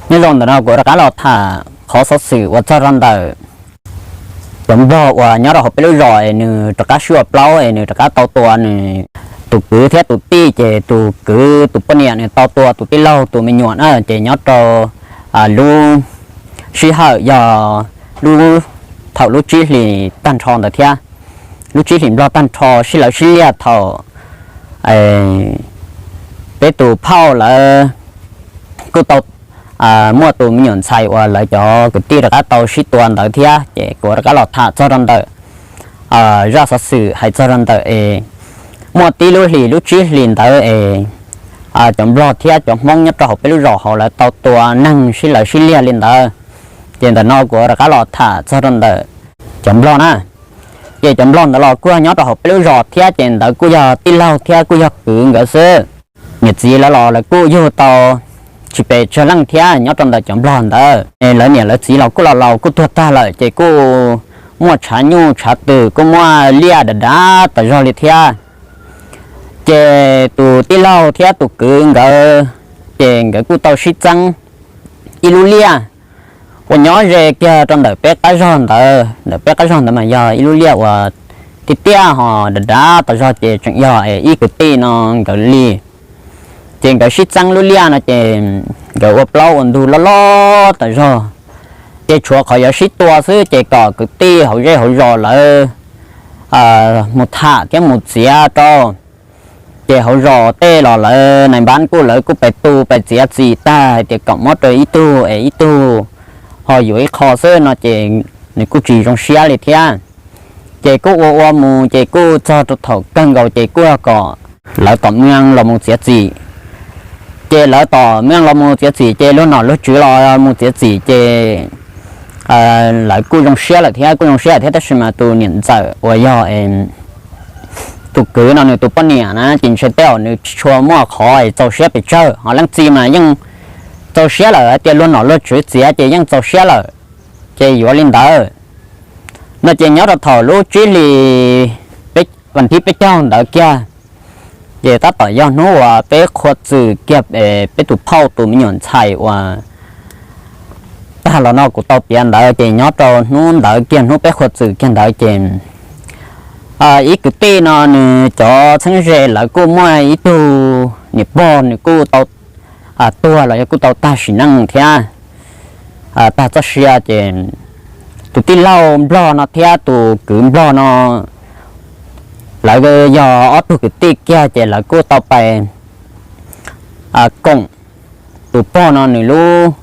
Nyob zoo ntawm no kuv rov qab los tham qhov xov xwm uas txog rau ntawm cov nplog uas nyob rau hauv peb lub zos es nws rov qab sib ua plaub es nws rov qab tau tua nws tus kwv thiab tus tij, ces tus kwv tus poj niam nws tau tua tus tij laug tus me nyuam na, ces nyob rau lub sij hawm yog lub, thaum lub tsib hlis tag nrho ntawd thiab, lub tsib hlis nplog tag nrho sib lawv sib liag thaum peb tus phauj lawv kuj tau muaj tus me nyuam ntxhais uas lawv cov kwv tij rov qab tau sib tua ntawd thiab, ces kuv rov qab los tham txog rau ntawm zaj xov xwm hais txog rau ntawm es muaj tib lub hlis lub tsib hlis ntawd es cov nplog thiab cov hmoob nyob rau hauv peb lub zos hauv lawv tau tua neeg sib lawv sib liag li ntawd. Ces ntawm no kuv rov qab los tham txog rau ntawm cov nplog na. Ces cov nplog ntawd los kuj nyob rau hauv peb lub zos thiab, ces ntawd kuj yog tij laug thiab kuj yog kwv nkawd xwb. Niam txiv lawv los lawv kuj yug tau tsis pes tsawg leej thiab nyob rau ntawm cov nplog ntawd. Lawv niam lawv txiv los kuj los laus kuj tuag tag lawm, ces kuj muaj tshav nyuj tshav twm kuj muaj liaj dav dav tas zog li thiab. Ces tus tij laug thiab tus kwv nkawd, ces nkawd kuj tau sib txeeb ib lub liaj uas nyob ze kiag rau ntawm peb qab zog ntawd. Ntawm peb qab zog ntawd mas yog ib lub liaj uas tiaj tiaj ho dav dav tas zog, ces tseem yog ib kwv tij no nkawd li. Ces nkawd sib txeeb lub liaj no ces nkawd ua plaub ua ntug loj loj tas zog, ces tshuav qhov yuav sib tua xwb, ces kom kwv tij hauv zej hauv zos lawv mus tham thiab mus txiav rau. Ces hauv zos tej los lawv nais npab kuj lawv kuj pes tu pes txiav txim tag hais tias kom muab rau ib tug es ib tug ho yuav ib qho xwb no, ces nws kuj tsis zoo siab li thiab. Ces kuj ua ua mus ces kuj txog rau thaum kawg nkaus ces kuj yog kom lawv tom mej los mus txiav txim. Ces lawv tom mej los mus txiav txim ces luag nom luag tswv los mus txiav txim ces lawv kuj zoo siab lawm thiab, kuj zoo siab thiab, tab sis mas tus niam ntxawm uas yog tus kwv no nws tus poj niam na ces ntshe tej zaum nws tsis tshua muaj qhov txaus siab pes tsawg, ho leej txiv mas yeej txaus siab lawm hais tias luag nom luag tswv txiav ces yeej txaus siab lawm, ces yuav li ntawd. No ces nyob rau thaum lub tsib hlis, vas thib peb caug ntawd kiag, ces tab tom yog hnub uas peb qhua txwm kiag peb tus phauj tus me nyuam ntxhais uas tag los no kuv tau piav ntawd, ces nyob rau hnub ntawd kiag hnub peb qhua txwm kiag ntawd ces ib kwv tij no nws cov txheeb ze lawv kuj muaj ib tug niam pog nws kuj tau tuag los yog kuj tau tag sim neej thiab tag txoj sia, ces tus tij laug nplog no thiab tus kwv nplog no lawv yog ob tug kwv tij kiag ces lawv kuj tau pais koom tus pog no nws lub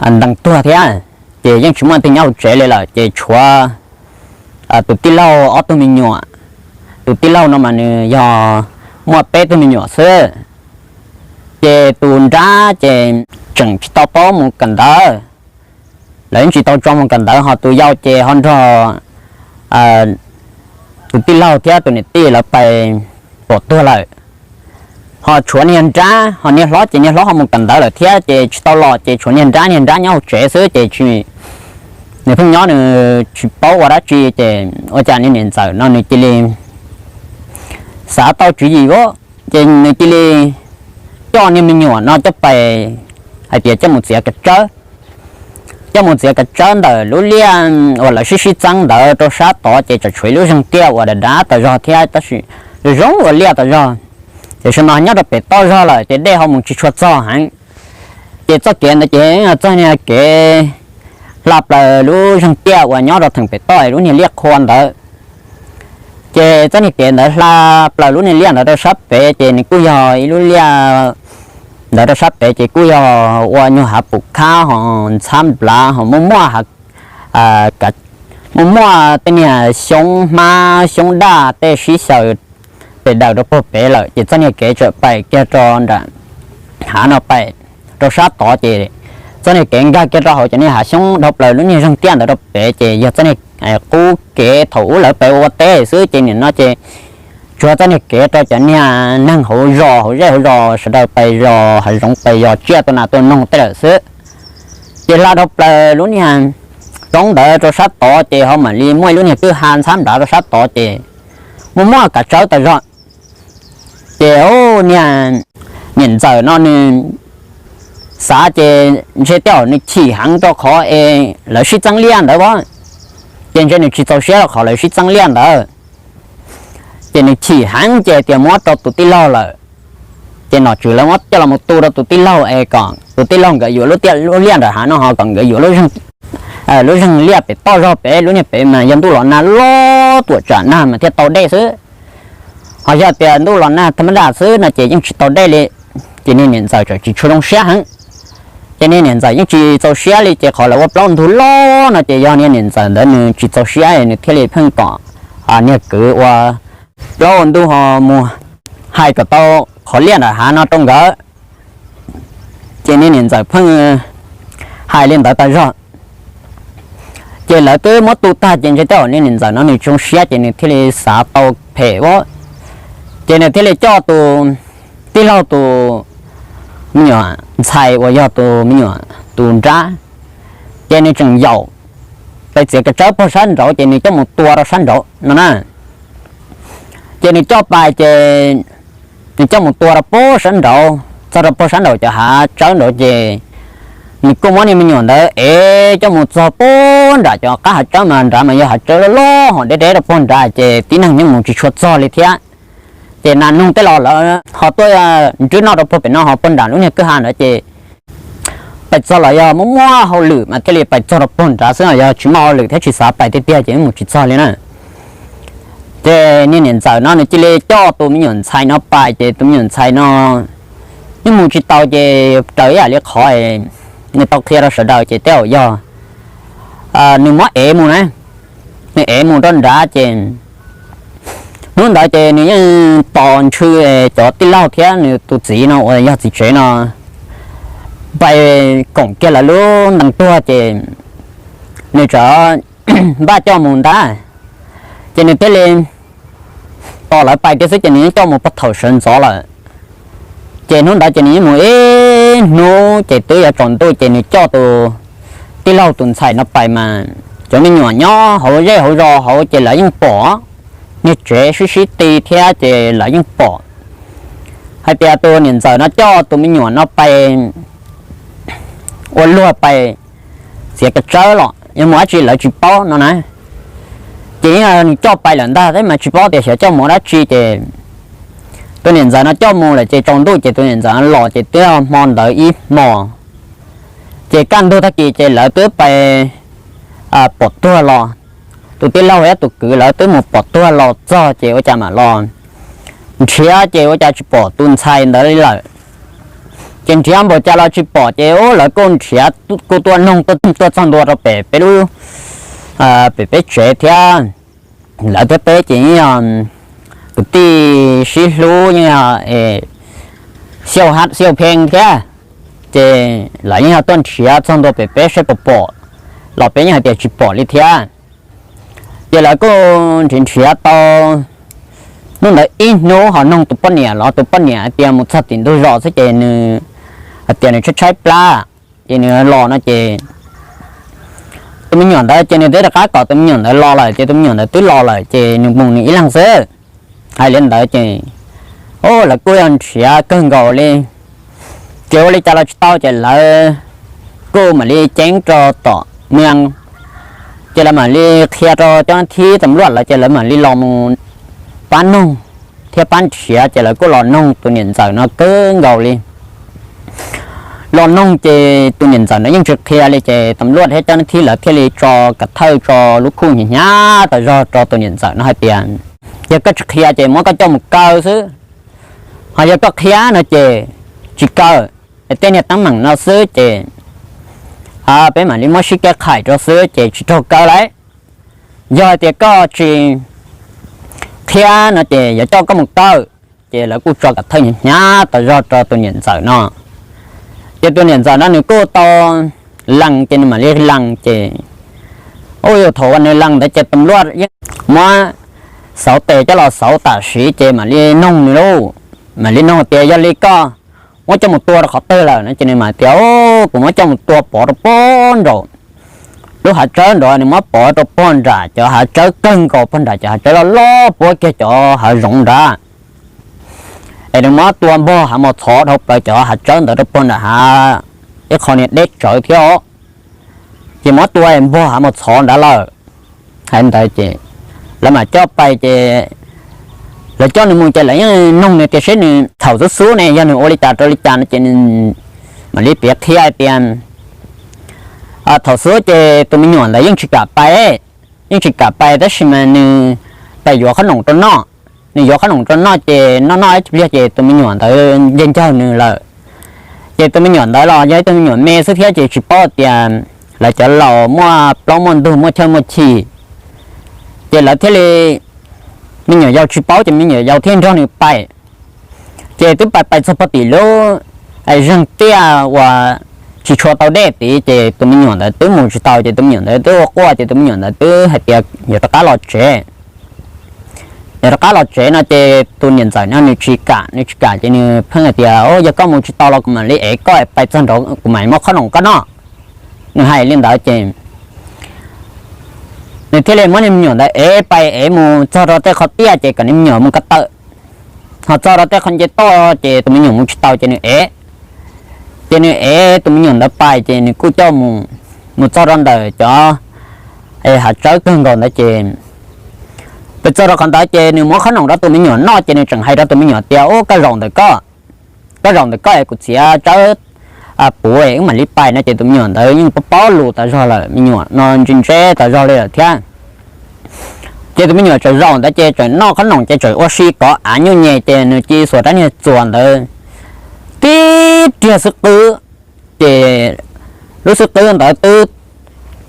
ntees tuag thiab, ces yeej tsis muaj leej twg nyob hauv tsev li lawm ces tshuav tus tij laug ob tug me nyuam. Tus tij laug no mas nws yog muaj peb tug me nyuam xwb, ces tus nrab ces tseem tsis tau paub mus kawm ntawv, lawv yeej tsis tau tso mus kawm ntawv, ho tus yau ces ho nrog tus tij laug thiab tus niam tij lawv pais pom tuag lawm. Ho tshuav niag nrab, ho niag hlob ces niag hlob ho mus kawm ntawv lawm thiab ces tsis tau los, ces tshuav niag nrab, niag nrab nyob hauv tsev xwb ces nws pheej nyob nws tsis paub ua dab tsi, ces ua cas niag niam ntxawm no nws cia li xav tau tswv yim, ces nws cia li coj niag me nyuam no coj pais, hais tias coj mus txiav kav tsawb. Coj mus txiav kav tsawb ntawm lub liaj uas lawv sib sib txeeb ntawd rau sab tod ces tseem tshuav ib lub zeeg tiaj uas dav dav tas zog thiab tab sis zoo ua liaj tas zog. Tiam sis mas nyob rau pem toj zog lawm ces dej ho mus tsis tshua txog heev. Ces txoj kev ntawd ces txoj niag kev hla plaws lub zeeg tiaj uas nyob rau theem pem toj lub niag liaj qhua ntawd. Ces txoj niag kev ntawd hla plaws lub niag liaj ntawd rau sab pem ces nws kuj yog ib lub liaj ntawd rau sab pem ces kuj yog ua nyuag hav pum khab ho ntxhab nplav ho muaj muaj, muaj muaj tej niag xyoob hmab xyoob daj tej sib xyaw pes daws rau puag pem lawm ces txoj niag kev txawm pais kiag rau nram hav no pais rau sab tod ces txoj niag kev nkag kiag rau hauv cov niag hav xyoob dhau plaws lub niag zeeg tiaj ntawd rau pem ces yog txoj niag qub kev thaum ub lawv pem ua teb xwb ces nim no ces tsuas txoj niag kev rau cov niag neeg hauv zos hauv zej hauv zos sawv daws pais zos hav zoov pais yos tsiaj tua nas tua noog tej lawm xwb. Ces hla dhau plaws lub niag roob ntawd rau sab tod ces ho mam li muaj ib lub niag kwj ha ntxhab nplav rau sab tod ces muaj muaj kav tsawb tas zog. Ces niag niam ntxawm no nws xav ces ntshe tej zaum nws chim heev rau qhov es lawv sib txeeb liaj ntawd as, ces ntshe nws tsis txaus siab rau qhov lawv sib txeeb liaj ntawd, ces nws chim heev ces tias muab rau tus tij laug lawm. Ces nom tswv lawv muab coj los tu rau tus tij laug es kom tus tij laug nkawd yuav lub tiaj lub liaj nram hav no ho kom nkawd yuav lub zeeg liaj pem toj zog pem lub niag pem mas yog ntuj los nag loj tuam tsam nag mas thiaj tau dej xwb. Ho yog tias ntuj los nag thaj mab daj xwb no ces yeej tsis tau dej li. Ces niag niam ntxawm txawm tsis tshua zoo siab heev. Ces niag niam ntxawm yeej tsis txaus siab li ces qhov lawv ua plaub ntug loj no ces yog niag niam ntxawm ntawd nws tsis txaus siab nws thiaj li pheej kom niag kwv ua plaub ua ntug ho mus hais kom tau qhov liaj nram hav no rau nkawd. Ces niag niam ntxawm pheej hais li ntawd tas zog. Ces lawv twb muab tu tag ces ntshe tej zaum niag niam ntxawm no nws tsis zoo siab ces nws thiaj li xav tau phem ua, ces nws thiaj li coj tus tij laug tus me nyuam ntxhais uas yog tus me nyuam tus nrab, ces nws tseem yaum pais txiav kav tsawb pog sab nraud ces nws coj mus tua rau sab nraud no na. Ces nws coj pais ces nws coj mus tua rau pog sab nraud, txog rau pog sab nraud cov hav tsawb nraud ces nws kuj muab niag me nyuam ntawd ev coj mus txog pog nram cov qab hav tsawb mas nrad mas yog hav tsawb loj loj ho deb deb rau pog nrad ces tib neeg yeej mus tsis tshua txog li thiab. Ces nas noog tej los lawv ho tuaj nrhiav noj rau pog pem no ho pog nram lub niag kwj ha ntawd ces pais txog los yog muaj muaj hauj lwm mas thiaj li pais txog rau pog nrad xwb, yog tsis muaj hauj lwm thiab tsis xav pais tiag tiag ces mus tsis txog li na. Ces niag niam ntxawm no nws cia li coj tus me nyuam ntxhais no pais ces tus me nyuam ntxhais no yeej mus tsis tau ces raws ib yam li qhov nws tau qhia rau sawv daws ces tej zaum yog nws muab ev mus na, nws ev mus rau nrad ces hnub ntawd ces nws yeej tos ntshw cov tij laug thiab nws tus txiv no uas yog txiv tsev no pais koom kiag lawv lub ntees tuag ces nws txawm npaj coj mus ntag. Ces nws thiaj li tos lawv pais kiag xwb ces nws yeej coj mus pog thaum sawv ntxov lawm. Ces hnub ntawd ces nws yeej mus ib hnub ces twb yuav tsaus ntuj ces nws coj tus tij laug tus ntxhais no pais mas cov me nyuam nyob hauv zej hauv zos hauv ces lawv yeej pom, niag tsev sib sib ti thiab ces lawv yeej pom hais tias tus niam ntxawm no coj tus me nyuam no pais ua luag pais txiav kav tsawb los yog mus dab tsi lawv tsis paub no na. Ces nws coj pais lawm ntag thiab mas tsis paub tias xyov coj mus dab tsi ces tus niam ntxawm no coj mus lawm ces tsaus ntuj ces tus niam ntxawm no los ces twb hmo ntawd ib hmo. Ces kaj ntug tag kis ces lawv twb pais pom tuag los, tus tij laug thiab tus kwv lawv twb mus pom tuag los txog ces ua cas mam los nrhiav ces ua cas tsis pom tus ntxhais ntawd li lawm. Ces nrhiav npaum cas los tsis pom ces lawv kuj nrhiav kuj tuaj noog tuaj txog ntua rau pem peb lub, pem peb tsev thiab. Lawv thiab peb ces yog kwv tij sib hlub yeej yog xyaum hab xyaum pheej thiab. Ces lawv yeej yog tuaj nrhiav txog ntua pem peb saib puas pom los peb yeej hais tias tsis pom li thiab. Ces lawv kuj nrhiav nrhiav tau hnub ntawd ib hnub ho noog tus poj niam los tus poj niam hais tias mus txog tim ntug zos xwb ces nws hais tias nws tshaib tshaib plab ces nws los no ces tus me nyuam ntawd ces nws twb rov qab kom tus me nyuam ntawd los lawm ces tus me nyuam ntawd twb los lawm ces nws mus nws ib leeg xwb. Hais li ntawd ces lawv kuj yog nrhiav kawg nkaus li, ces ua li cas los tsis tau ces lawv kuj mam li ceeb rau tom mws, ces lawv mam li qhia rau cov thib tam luaj lawv ces lawv mam li los mus pab noog thiab pab nrhiav ces lawv kuj los noog tus niam ntxawm no kawg nkaus li. Los noog ces tus niam ntxawm no yeej tsis qhia li ces tam luaj thiab cov thib lawv thiaj li tso kav thawj tso lub khuj hnyav hnyav tas zog rau tus niam ntxawm no hais tias yog koj tsis qhia ces muab koj coj mus kaw xwb, ho yog koj qhia no ces tsis kaw, tej niag teeb meem no xwb ces peb mam li muab sib kev qhais rau xwb ces tsis raug kaw lawm. Yog hais tias koj tsis qhia no ces yuav coj koj mus kaw. Ces lawv kuj tso kav thawj hnyav hnyav tas zog rau tus niam ntxawm no. Ces tus niam ntxawm no nws kuj tau lees ces nws mam li lees ces, u yus thaum uas nws lees ntawd ces tam luaj yeej muab xauv tes coj los xauv tam sim ces mam li noog nws lauj, mam li noog tias yog li koj muab coj mus tua rau qhov twg lawm no ces nws mam tias kuv muab coj mus tua pov rau pog nraum lub hav tsawb nraud, nws muab pov rau pog nram cov hav tsawb kawg nkaus, pog nram cov hav tsawb loj loj puab kiag cov hav zoov nrad, es nws muab tua npog hav mos txhov dhau plaws cov hav tsawb ntawd rau pog nram hav ib qho niag deb tsawv thiab os, ces muab tua npog hav mos txhov ntawd lawm. Hais ntawd ces lawv mam coj pais ces lawv coj nws mus ces lawv yeej nug nws tias seb nws thaum xub xub ne yog nws ua li cas rau li cas no ces nws mam li piav qhia tias thaum xub ces tus me nyuam ntawd yeej tsis kam pais, yeej tsis kam pais tab sis mas nws pais yuav qhob noom rau noj. Nws yuav qhob noom rau noj ces noj noj ib pliag ces tus me nyuam ntawd nce ncawg nws lawm. Ces tus me nyuam ntawd los yog ib tug me nyuam me xwb thiab ces tsis paub tias lawv cov laus muaj plaub muaj ntug muaj chawj muaj chim, ces lawv thiaj li, me nyuam yaus tsis paub ces me nyuam yaus thiaj nrog nws pais. Ces twb pais pais txog pog tim lub zeeg tiaj uas tsis tshua tau dej tid ces tus me nyuam ntawd twb mus tsis tau ces tus me nyuam ntawd twb ua quaj ces tus me nyuam ntawd twb hais tias yuav rov qab los tsev. Yuav rov qab los tsev no ces tus niam ntxawm no nws tsis kam, nws tsis kam ces nws pheej hais tias yog koj mus tsis tau los kuv mam li ev koj pais txog nraud kuv mam muab qhob noom koj noj. Nws hais li ntawd ces nws thiaj li muab niag me nyuam ntawd ev pais ev mus txog rau tej qhov tiaj ces kom niag me nyuam mus ko taw. Ho txog rau tej qhov nce toj ces tus me nyuam mus tsis tau ces nws ev, ces nws ev tus me nyuam ntawd pais ces nws kuj coj mus, mus txog rau ntawm cov hav tsawb kawg nkaus ntawd ces, pais txog rau qhov ntawd ces nws muab qhob noom rau tus me nyuam noj ces nws tseem hais rau tus me nyuam tias ub koj zaum ntawm koj, koj zaum ntawm koj es kuv txiav tsawb puv es wb mam li pais no ces tus me nyuam ntawd yeej paub paub lus tas zog lawm, me nyuam no ntse ntse tas zog li lawm thiab. Ces tus me nyuam txawm zaum ntawd ces txawm noj qhob noom ces txawm ua si kov av nyuj nyem ces nws cia li xuas rab niag txuas ntawd tib riag xwb qwb, ces lub xwb qwb ntawd twb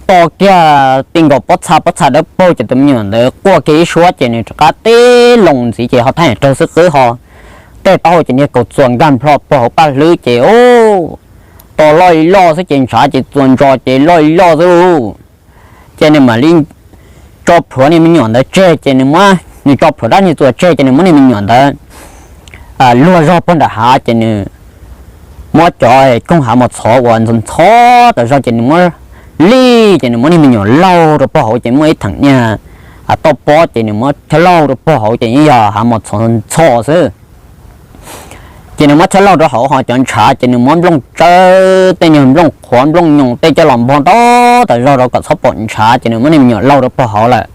to kiag ti nkaus pob txha, pob txha dawb paug ces tus me nyuam ntawd quaj kiag ib suab ces nws rov qab tib loo ntxiv ces ho thaij raug xwb qwb ho tej taub hau ces niag kaus txuas nkag nplho puag hauv paj hlwb ces ub, to loj li loj xwb ces ntshav ces txuas ntsos ces loj li loj xwb lauj. Ces nws mam li tso plhuav niag me nyuam ntawd tseg ces nws muab, nws tso plhuav rab niag txuas tseg ces nws muab niag me nyuam ntawd luag zog puag nram hav ces nws muab cov koog hav mos txhov uas ntxhov ntxhov tas zog ces nws muab lij ces nws muab niag me nyuam laug rau puag hauv ces muaj ib theem niag toj pob ces nws muab chob laug rau puag hauv ces yeej yog hav mos txhov ntxhov xwb. Ces nws muab chob laug rau hauv ho cov ntshav ces nws muab nplooj tsawb tej nyuag nplooj qhuav nplooj nyoos tej coj los npog ntau tas zog rau kom txhob pom ntshav ces nws muab niag me nyuam laug rau puag hauv lawm.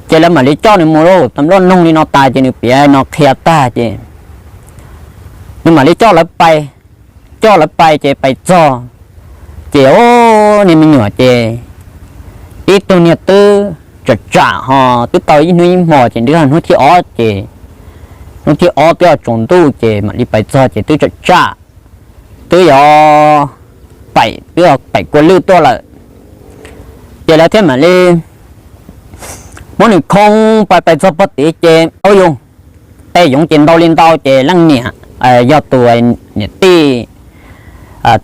Ces lawv mam li coj nws mus lauj, tas nplooj noog li no tas ces nws piav no qhia tag ces nws mam li coj lawv pais, coj lawv pais ces pais txog ces ub, niag me nyuam ces ib tug niag twb tsam tsam ho twb tau ib hnub ib hmo ces nws hnub thib ob ces, hnub thib ob twb yuav tsaus ntuj ces mam li pais txog ces twb tsam tsam, twb yuav paim, twb yuav paim kua lwj tuaj lawm. Ces lawv thiaj mam li muab nws khoo pais, pais txog pog tid ces ub yus, tej yoov ces ntau li ntau ces leej niam, yog tus niam tij,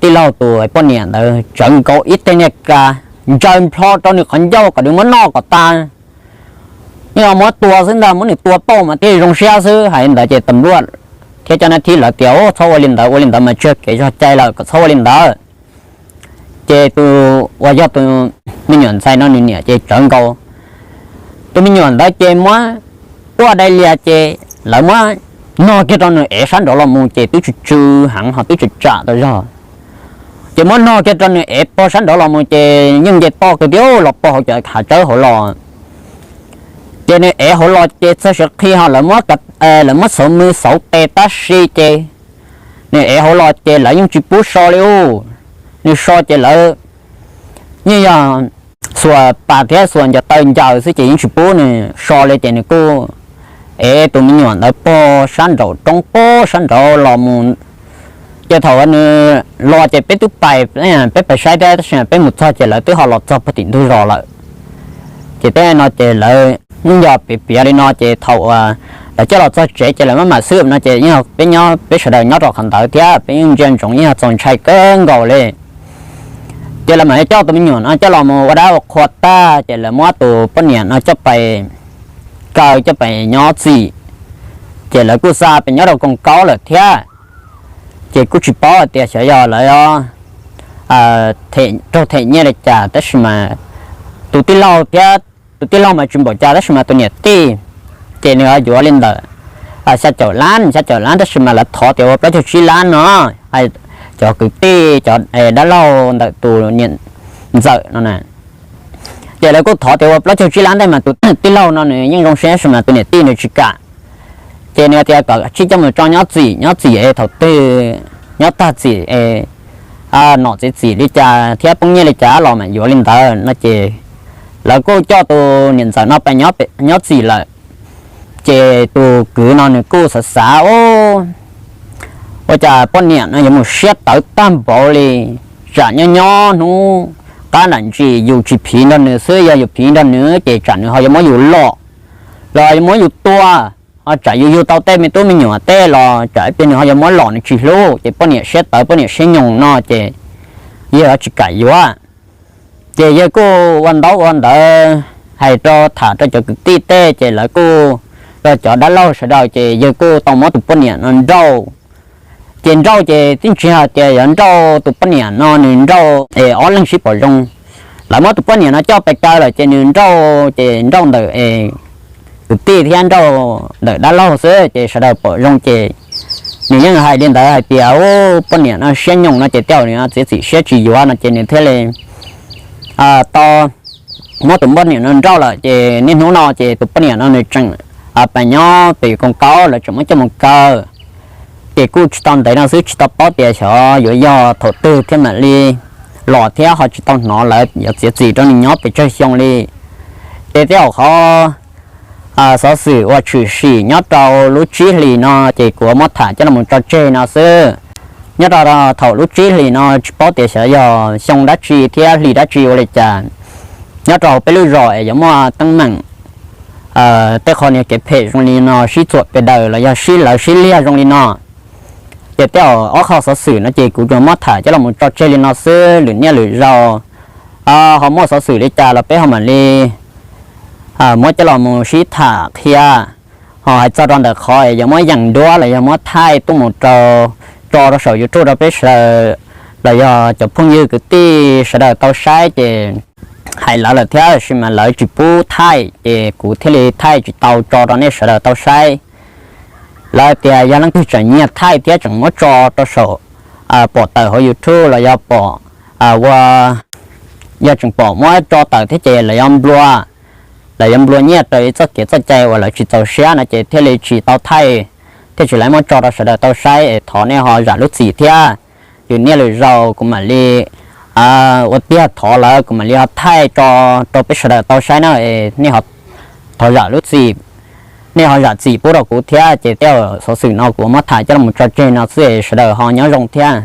tij laug tus poj niam ntawd tsawv nkaus ib teg niag kas ntsaws nplho rau nws qhov ncauj kom nws muab noj kom tas. Yeej muab tua xwb ntag, muab nws tua pauj mas thiaj zoo siab xwb. Hais li ntawd ces tas npluaj thiab cov nab thib lawv tias ub txhob ua li ntawd, ua li ntawd mas tseg kev zog cai lawm, kom txhob ua li ntawd. Ces tus uas yog tus me nyuam ntxhais no nws niam ces tsawv nkaus tus me nyuam ntawd ces muab quaj dai lias ces lawv muab nog kiag rau nws ev sab nraud los mus ces twb tsw tsw heev ho twb tsam tsam tas zog. Ces muab nog kiag rau nws ev pog sab nraud los mus ces yeej nce toj kawg thiab los pog hauv cov hav tsawb hauv los. Ces nws ev hauv los ces txog siav qhi ho lawv muab, lawv muab xauv mws xauv tes tab si ces nws ev hauv los ces lawv yeej tsis pub so li ub. Nws so ces lawv yeej yog xuas pas thiab xuas ncaws taw ncaws xwb ces yeej tsis pub nws so li ces nws kuj ev tus me nyuam ntawd pog sab nraum roob pog sab nraud los mus. Ces thaum uas nws los ces peb twb pais, peb pais saib thiab tab sis peb mus txog ces lawv twb ho los txog pog tim ntug zos lawm. Ces tej no ces lawv yeej yog piav piav li no ces thaum uas lawv coj los txog tsev ces lawv maj mam xwb no ces yeej peb nyob, peb sawv daws nyob rau qhov ntawd thiab peb yeej ntsia ntsoov yeej yog txaus ntshai kawg nkaus li. Ces lawv mam li coj tus me nyuam no coj los mus ua dab ua qhua tag ces lawv muab tus poj niam no coj pais kaw coj pais nyob txim. Ces lawv kuj xa pem nyob rau koom kaub lawm thiab. Ces kuj tsis paub hais tias xyov yog lawv raug them nyiaj li cas tab sis mas tus tij laug thiab, tus tij laug mas tsis npaum cas tab sis mas tus niam tij ces nws yuav li ntawm xya caum lab, xya caum lab tab sis mas lawv thov tias ua plaub caug tsib lab no. cov kwv tij cov dab laug ntawm tus niam ntxawm no na. Ces lawv kuj thov tias ua plaub caug tsib lab ntej mas tus tij laug no nws yeej zoo siab tab sis mas tus niam tij nws tsis kam. Ces nws tias kom tsij coj mus tso nyob txim, nyob txim es thaum twg nyob tag txim es nom txiav txim li cas thiab poob nyiaj li cas los mam yuav li ntawd no ces lawv kuj coj tus niam ntxawm no pais nyob txim lawm. Ces tus kwv no nws kuj xav xav, ua cas poj niam no yuav mus siab tawv tag npaum li, tsam nyob nyob hnub qab nram ntsis yus tsis phiv nrog nws xwb, yog yus phiv nrog nws ces tsam nws ho yuav muab yus lom los yuav muab yus tua, ho tsam yus yug tau tej me tub me nyuam tej los tsam ib pliag nws ho yuav muab lom nws tsis hlub. Ces poj niam siab tawv poj niam siab nyoos no ces yawg tsis kam yuav. Ces yawg kuj ua ntaub ua ntawv hais rau tham rau cov kwv tij tej ces lawv kuj, rau cov dab laug sawv daws ces yawg kuj tau muab tus poj niam no nrauj. Ces nrauj ces twb tsis hais tias yuav nrauj tus poj niam no, nws nrauj es ob leeg sib pom zoo. Lawv muab tus poj niam no coj pais kaw lawm ces nws nrauj ces nrauj ntawm es kwv tij thiab nrauj ntawm dab laug xwb ces sawv daws pom zoo ces nws yeej hais li ntawd hais tias, u, poj niam no siab nyoos no ces tej zaum nws txiav txim siab tsis yuav no ces nws thiaj li tau muab tus poj niam no nrauj lawm. Ces niaj hnub no ces tus poj niam no nws tseem pais nyob pem koom kaub, lawv tseem muab coj mus kaw. Ces kuj tsis tau ntev no xwb, tsis tau paub tias xyov yuav yog thaum twg thiaj mam li los thiab ho tsis tau hnov lawv yuav txiav txim rau nws nyob pes tsawg xyoo li. Ces tej zaum qhov xov xwm uas tshwm sim nyob rau lub tsib hlis no ces kuv muab tham coj los tso tseg no xwb. Nyob rau thaum lub tsib hlis no tsis paub tias xyov yog xyoo dab tsi thiab hli dab tsi ua li cas. Nyob rau hauv peb lub zos es yuav muaj teeb meem tej qho niag kev phem zoo li no sib txuam pes daws los yog sib lawv sib liag zoo li no. Ces tej zaum ob qho xov xwm no ces kuv tsuas muab tham coj los tso tseg li no xwb, lwm niaj lwm zaus ho muaj xov xwm li cas los peb ho mam li muab coj los mus sib tham qhia. Ho hais txog rau ntawm qhov es yuav muab yeem duab los yog muab thaij tuaj mus rau, tso rau saum YouTube rau peb sawv daws los yog cov phooj ywg kwv tij sawv daws tau saib ces hais lawv lawm thiab tab sis mas lawv tsis pub thaij ces kuv thiaj li thaij tsis tau tso rau nej sawv daws tau saib. Lawv tias yog leej twg tseem nyiam thaij thiab tseem muab tso rau saum pom tawm hauv YouTube los yog pom ua, yog tseem pom muab tso tawm thiab ces lawv yuav nplua, lawv yuav nplua nyiaj rau ib txoj kev txoj cai uas lawv tsis txaus siab no ces thiaj li tsis tau thaij, thiaj tsis lawv muab tso rau sawv daws tau saib es thov nej ho zam lub txim thiab. Lwm niaj lwm zaus kuv mam li ua tiag thov lawv kuv mam li ho thaij tso rau peb sawv daws tau saib na es nej thov zam lub txim, nej ho zam txim pub rau kuv thiab. Ces tej zaum xov xwm no kuv muab tham coj los tso tseg no xwb es sawv daws ho nyob zoo thiab.